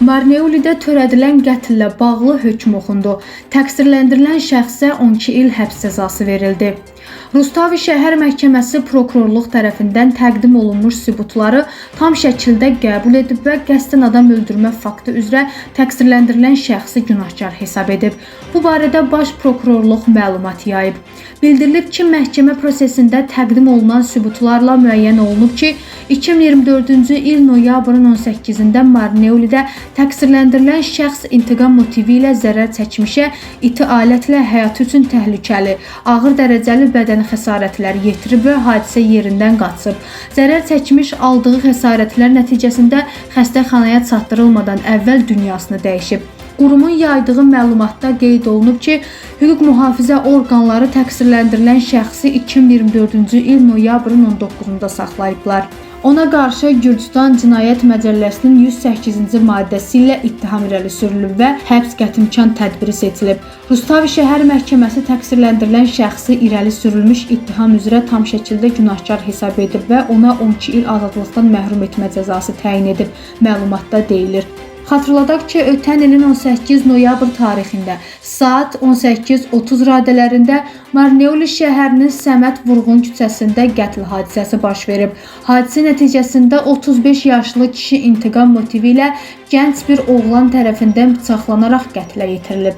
Marneulidə törədilən qətllə bağlı hökm oxundu. Təqsirləndirilən şəxsə 12 il həbs cəzası verildi. Rustavi şəhər məhkəməsi prokurorluq tərəfindən təqdim olunmuş sübutları tam şəkildə qəbul edib və qəsdən adam öldürmə faktı üzrə təqsirləndirilən şəxsi günahkar hesab edib. Bu barədə baş prokurorluq məlumat yayıb. Bildirilib ki, məhkəmə prosesində təqdim olunan sübutlarla müəyyən olunub ki, 2024-cü il noyabrın 18-də Marneulidə təqsirləndirilən şəxs intiqam motivi ilə zərər çəkmişə iti alətlə həyatı üçün təhlükəli, ağır dərəcəli bədən xəsarətləri yetirib və hadisə yerindən qaçıb. Zərər çəkmiş aldığı xəsarətlər nəticəsində xəstəxanaya çatdırılmadan əvvəl dünyasını dəyişib. Qurumun yaydığı məlumatda qeyd olunub ki, hüquq mühafizə orqanları təqsirləndirilən şəxsi 2024-cü il noyabrın 19-da saxlayıblar. Ona qarşı Gürcüstan Cinayət Məcəlləsinin 108-ci maddəsi ilə ittiham irəli sürülüb və həbs qətimkan tədbiri seçilib. Rustavi şəhər məhkəməsi təqsirləndirilən şəxsi irəli sürülmüş ittiham üzrə tam şəkildə günahkar hesab edib və ona 12 il azadlıqdan məhrum etmə cəzası təyin edib, məlumatda deyilir. Xatırladaq ki, ötən ilin 18 noyabr tarixində saat 18:30 radələrində Marneuli şəhərinin Səməd Vurğun küçəsində qətl hadisəsi baş verib. Hadisə nəticəsində 35 yaşlı kişi intiqam motivi ilə gənc bir oğlan tərəfindən bıçaqlanaraq qətlə yetirilib.